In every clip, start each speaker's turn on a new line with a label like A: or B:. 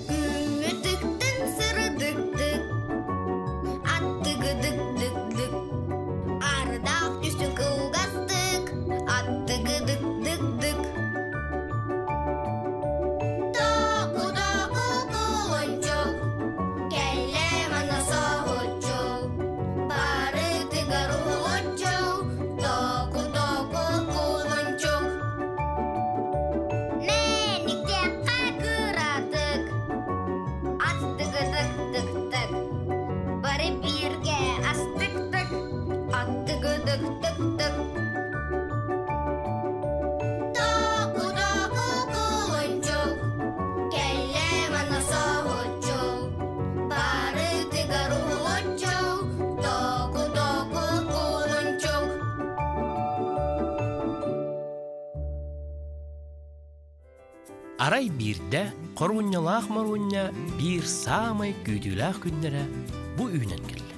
A: Күммүтүктэн сырдыктык, аттыгыдык-дык-дык, ардаах түсүн кылгастык, аттыгыдык-дык-дык. Току-току кулунчук, кэллэ манна соһуччу, барытыгар уһулуччу, току-току кулунчук. Мэниктэххэ кыратык, аттыгыдык-тык-тык, бары бииргэ астык-тык, аттыгыдык-тык-тык. Току-току кулунчук, кэллэ манна соһуччу, барытыгар уһулуччу, току-току кулунчук.
B: Арай биирдэ Хоруунньалаах Моруунньа биир саамай күүтүүлээх күннэрэ бу үүнэн кэллэ.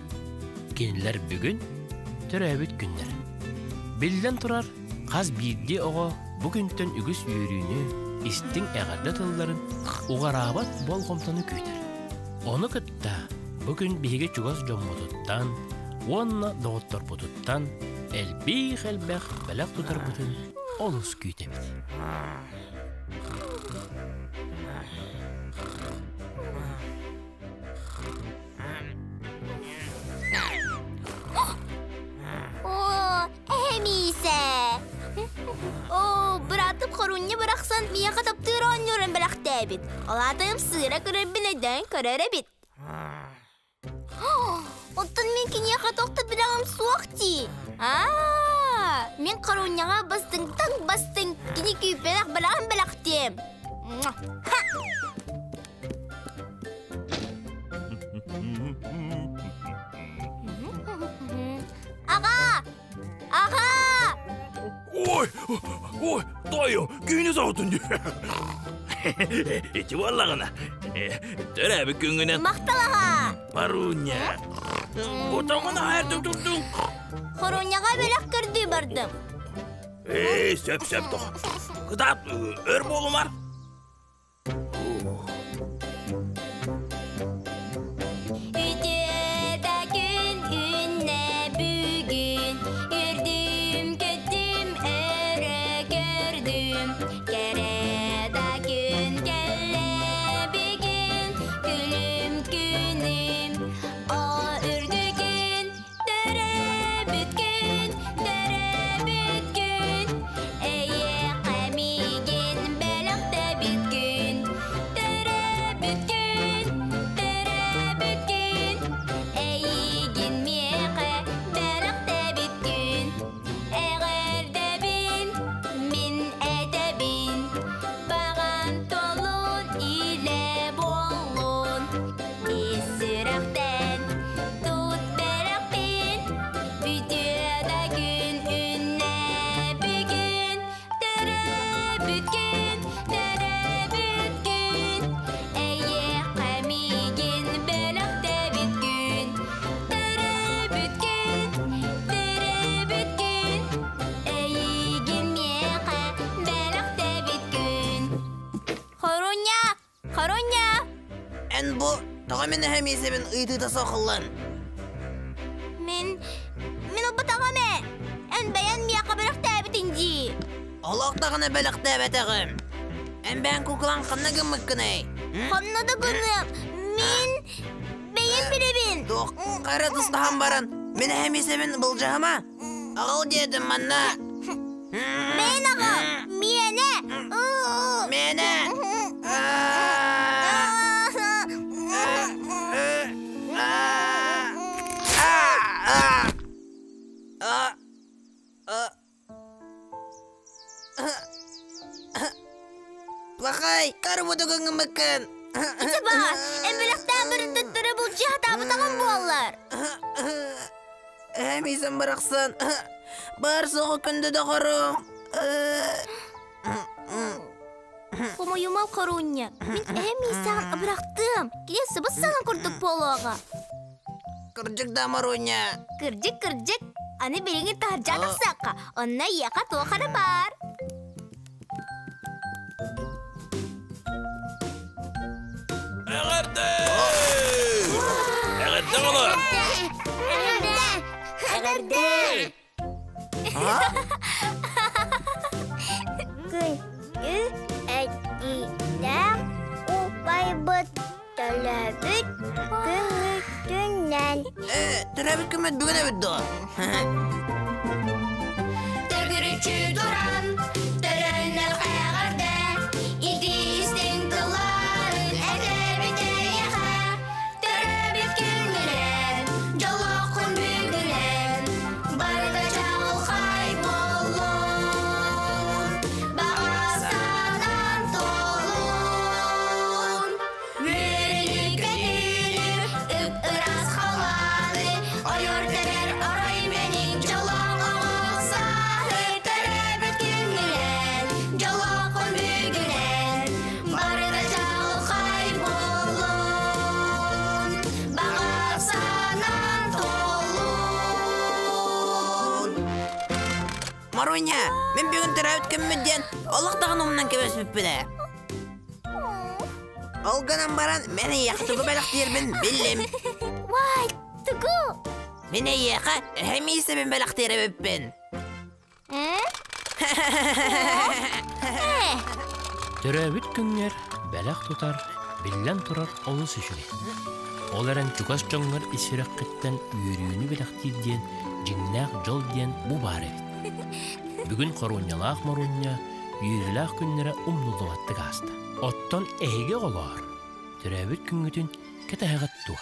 B: Кинилэр бүгүн төрөөбүт күннэрэ. Биллэн турар, хас биирдии оҕо бу күнтэн үгүс үөрүүнү, истиҥ эҕэрдэ тылларын, уҕараабат болҕомтону күүтэр. Ону кытта бу күн биһиги чугас дьоммутуттан уонна доҕотторбутуттан элбиих-элбэх бэлэх тутарбытын олус күүтэбит.
A: Оо, эһэмиисэ! Оо, быраатым хорунньа бырахсан миэхэ таптыыр оонньуурун бэлэхтээбит. Ол аатым сыыра көрөрбүн өйдөөн көрөр эбит. Оттон мин киниэхэ туох да билэҕим суох дии. Аа, мин хорунньаҕа бастыҥтан бастыҥ кини күүппэтэх бэлэҕин бэлэхтиэм. Ха! Аҕа! Аҕа!
C: Ой, ой, тойо, күүнү соҕутун дии. Ити буоллаҕына, төрөөбүт күҥҥүнэн
A: Махтал аҕа!
C: Маруня. Отоҥун аһар тутурдуҥ.
A: Хоруняҕа бэлэх көрдүү бардым.
C: Эй, сөп-сөп тоҕо. Кытаат, өр буолумар.
A: Үтүө да күн үүннэ бүгүн, Үрдүм көттүм өрө көрдүм, Кэрэ да күн кэллэ бүгүн, Күлүм күнүм, о үрдүкүн, Төрөөбүт күн, төрөөбүт күн, Эйиэхэ миигин бэлэхтээбит күн. Төрөөбүт күн, төрөөбүт күн, Эйигин миэхэ бэлэхтээбит күн. Эҕэрдэбин мин этэбин, Баҕам толун илэ буоллун. Ис сүрэхтэн тут бэрэхпин, Үтүө да күн үүннэ бүгүн, Төрөөбүт күн, төрөөбүт күн, Эйиэхэ миигин бэлэхтээбит күн. Төрөөбүт күн, төрөөбүт күн, Эйигин миэхэ бэлэхтээбит күн. Хоруня, Хоруня!
D: Эн бу тоҕо мин эһэм иисэбин ыйытыыта соһуллан?
A: Мин, мин ылбатаҕым ээ. Эн бэйэн миэхэ бэлэхтээбитиҥ дии.
D: Олох даҕаны бэлэхтээбэтэҕим. Эн бэйэҥ куклаҥ ханна гыммыккыный?
A: Ханна да гыныам. Мин бэйэм билэбин.
D: Туох хара тустаһан баран, мин эһэм иисэбин былдьаһыма. Аҕал диэтим манна.
A: Мин аҕал! Миэнэ!
D: Миэнэ! Плохай, карбуду гыҥымыккын.
A: Ити баар, эмбилэхтээн барын төттөрү булчу хатаабытаҕым буоллар.
D: Эһэм барахсан, баар суоҕу күндү доҕорум.
A: Хомойума хоруунньа, мин эһэм миисэҕин абырахтыам, кини сыбыс саҥа курдук буолуоҕа.
D: Кырдьык да, Маруня.
A: Кырдьык, кырдьык. Аны билигин таһырдьа тахсыахха, онно эйиэхэ туох эрэ баар. Күндү эдьиийдээх убайбыт Төлөөбүт күҥҥүтүнэн.
D: Төрөөбүт күммүт бүгүн эбит дуо?
A: Төгүрүччү туран төрөннөх эҕэрдэ итии-истиҥ тылларын этэбит эйиэхэ. Төрөөбүт күҥҥүнэн, дьоллооххун бүгүнэн, барыта чаҕылхай буоллун. Баҕа санаан туоллун. Үөрүүнү-көтүүнү, ып-ыраас халлааны, ойор-тэбэр орой мэник дьоллоох оҕо сааһы төрөөбүт күҥҥүнэн, дьоллооххун бүгүнэн, барыта чаҕылхай буоллун, баҕа санаан туоллун.
D: Маруня, мин бүгүн төрөөбүт күммүт диэн олох даҕаны умнан кэбиспиппин ээ. Ол гынан баран, мин эйиэхэ тугу бэлэхтиирбин биллим.
A: Вай, тугу?
D: Мин эйиэхэ эһэ миисэбин бэлэхтиир эбиппин.
B: Төрөөбүт күҥҥэр бэлэх тутар, биллэн турар, олус үчүгэй. Ол эрэн чугас дьоҥҥор ис сүрэххиттэн үөрүүнү бэлэхтиир диэн дьиҥнээх дьол диэн бу баар эбит. Бүгүн хоруонньалаах Моруонньа үөрүүлээх күннэрэ умнуллубаттык ааста. Оттон эһиги оҕолоор, төрөөбүт күҥҥүтүн кэтэһэҕит дуо?